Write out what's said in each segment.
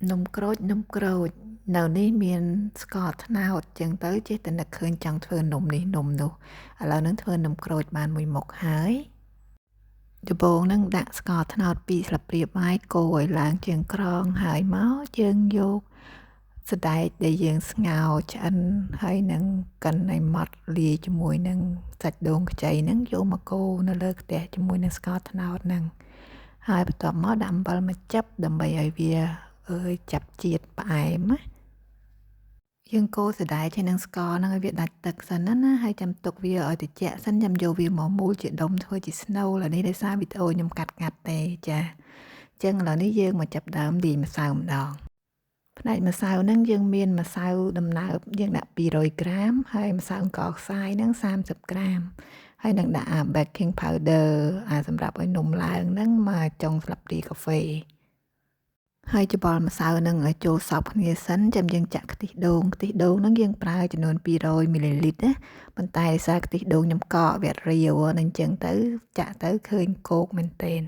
នំក្រូចនំក្រូចនៅនេះមានស្ករត្នោតចឹងទៅចេះតែនឹកឃើញចង់ធ្វើនំនេះនំនោះឥឡូវនឹងធ្វើនំក្រូចបានមួយមុខហើយដំបូងនឹងដាក់ស្ករត្នោត2ស្លាបព្រាបាយកូរឲ្យឡើងជើងក្រងហើយមកយើងយកសណ្តែកដែលយើងស្ងោរឆ្អិនហើយនឹងកិនឲ្យម៉ត់លាយជាមួយនឹងសាច់ដូងខ្ចីហ្នឹងយកមកកូរនៅលើខ្ទះជាមួយនឹងស្ករត្នោតហ្នឹងហើយបន្ទាប់មកដាក់អំបិលមួយចិបដើម្បីឲ្យវាអើយចាប់ជាតិផ្អែមណាយើងកូរសណ្តែកហើយនឹងស្ករហ្នឹងឲ្យវាដាច់ទឹកសិនណាហើយចាំទុកវាឲ្យត្រជាក់សិនចាំយកវាមកមូលជាដុំធ្វើជាស្នូលអានេះដោយសារវីដេអូខ្ញុំកាត់កាត់ទេចាអញ្ចឹងឥឡូវនេះយើងមកចាប់ដើមលាយម្សៅម្ដងផ្នែកម្សៅហ្នឹងយើងមានម្សៅដំណើបយើងដាក់200ក្រាមហើយម្សៅអង្ករខ្សាយហ្នឹង30ក្រាមហើយនឹងដាក់អា baking powder អាសម្រាប់ឲ្យនំឡើងហ្នឹងមកចុងស្លាបព្រាកាហ្វេហើយច្បល់ម្សៅនឹងឲ្យចូលសព្វគ្នាសិនចាំយើងចាក់ខ្ទិះដូងខ្ទិះដូងហ្នឹងយើងប្រើចំនួន200មីលីលីត្រណាប៉ុន្តែដោយសារខ្ទិះដូងខ្ញុំកកវារាវហ្នឹងអញ្ចឹងទៅចាក់ទៅឃើញគោកមែនទែន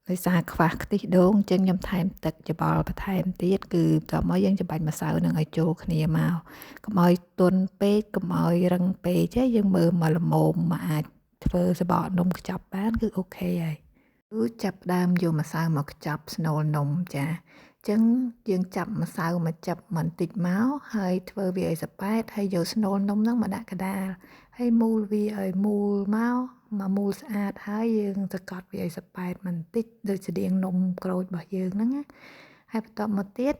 ដោយសារខ្វះខ្ទិះដូងអញ្ចឹងខ្ញុំថែមទឹកច្បល់បន្ថែមទៀតគឺបន្ទាប់មកយើងច្របាច់ម្សៅនឹងឲ្យចូលគ្នាមកកុំឲ្យទន់ពេកកុំឲ្យរឹងពេកទេយើងមើលមកល្មមមកអាចធ្វើសបកនំខ្ចប់បានគឺ OK ហើយគឺចាប់ដើមយកម្សៅមកខ្ចប់ស្នូលនំចាអញ្ចឹងយើងចាប់ម្សៅមកចាប់បន្តិចមកហើយធ្វើវាឲ្យសប៉ែតហើយយកស្នូលនំហ្នឹងមកដាក់កដាលហើយមូលវាឲ្យមូលមកមកមូលស្អាតហើយយើងសកត់វាឲ្យសប៉ែតបន្តិចដូចស្តៀងនំក្រូចរបស់យើងហ្នឹងណាហើយបន្ទាប់មកទៀត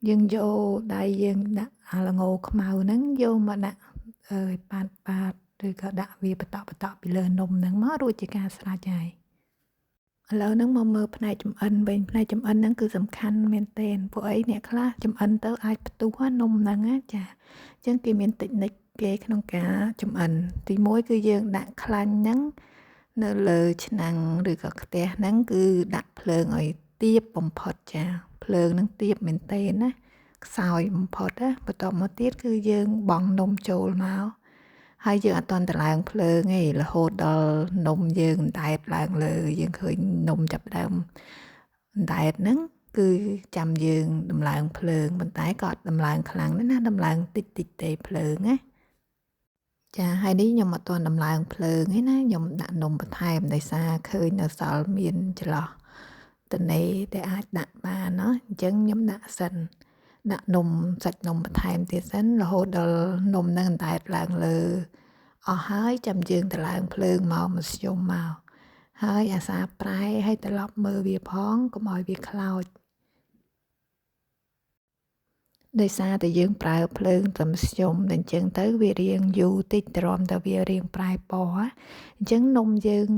យើងយកដៃយើងដាក់អាល្ងខ្មៅហ្នឹងយកមកដាក់អើយប៉ាតប៉ាតឬក៏ដាក់វាបន្តបន្តពីលើនំហ្នឹងមករួចជាការស្រេចហើយឥឡូវហ្នឹងមកមើលផ្នែកចម្អិនវិញផ្នែកចម្អិនហ្នឹងគឺសំខាន់មែនទែនពួកអីអ្នកខ្លះចម្អិនទៅអាចផ្ទុះនំហ្នឹងណាចាអញ្ចឹងគេមានតិចនិចគេក្នុងការចម្អិនទី1គឺយើងដាក់ខ្លាញ់ហ្នឹងនៅលើឆ្នាំងឬក៏ខ្ទះហ្នឹងគឺដាក់ភ្លើងឲ្យទាបបំផុតចាភ្លើងហ្នឹងទាបមែនទែនណាខ្សោយបំផុតណាបន្ទាប់មកទៀតគឺយើងបង់នំចូលមកហើយយើងអត់ទាន់តឡើងភ្លើងទេរហូតដល់នំយើងអណ្ដែតឡើងលើយើងឃើញនំចាប់ដើមអណ្ដែតហ្នឹងគឺចាំយើងដំឡើងភ្លើងប៉ុន្តែក៏អត់ដំឡើងខ្លាំងទេណាដំឡើងតិចតិចទេភ្លើងណាចាហើយនេះខ្ញុំអត់ទាន់ដំឡើងភ្លើងទេណាខ្ញុំដាក់នំបន្ថែមដោយសារឃើញនៅសល់មានចន្លោះតនេដែលអាចដាក់បានណាអញ្ចឹងខ្ញុំដាក់សិនដាក់នំសាច់នំបន្ថែមទៀតសិនរហូតដល់នំនឹងអណ្ដែតឡើងលើអស់ហើយចាំយើងទៅឡើងភ្លើងមកមធ្យមមកហើយអាសាប្រែឲ្យត្រឡប់មើលវាផងកុំឲ្យវាខ្លោចដោយសារតែយើងប្រើភ្លើងតែមធ្យមតែអញ្ចឹងទៅវារៀងយូរតិចទ្រាំតែវារៀងប្រែពណ៌អញ្ចឹងនំយើង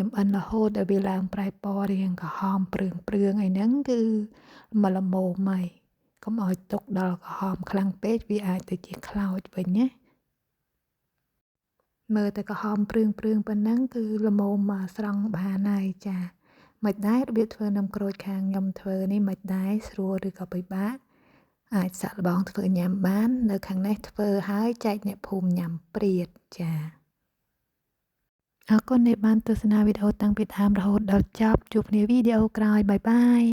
ចម្អិនរហូតដល់វាឡើងប្រែពណ៌រៀងក្រហមព្រឿងព្រឿងអីហ្នឹងគឺមកល្មមហើយកុំឲ្យទុកដល់ក្រហមខ្លាំងពេកវាអាចទៅជាខ្លោចវិញណាមើលតែក្រហមព្រឿងព្រឿងប៉ុណ្ណឹងគឺល្មមមកស្រង់បានហើយចាមិនដែររបៀបធ្វើនំក្រូចខាងខ្ញុំធ្វើនេះមិនដែរស្រួលឬក៏ពិបាកអាចសាក់លបងធ្វើញ៉ាំបាននៅខាងនេះធ្វើហើយចែកអ្នកភូមិញ៉ាំព្រាតចាអរគុណដែលបានទស្សនាវីដេអូតាំងពីដើមរហូតដល់ចប់ជួបគ្នាវីដេអូក្រោយបាយបាយ។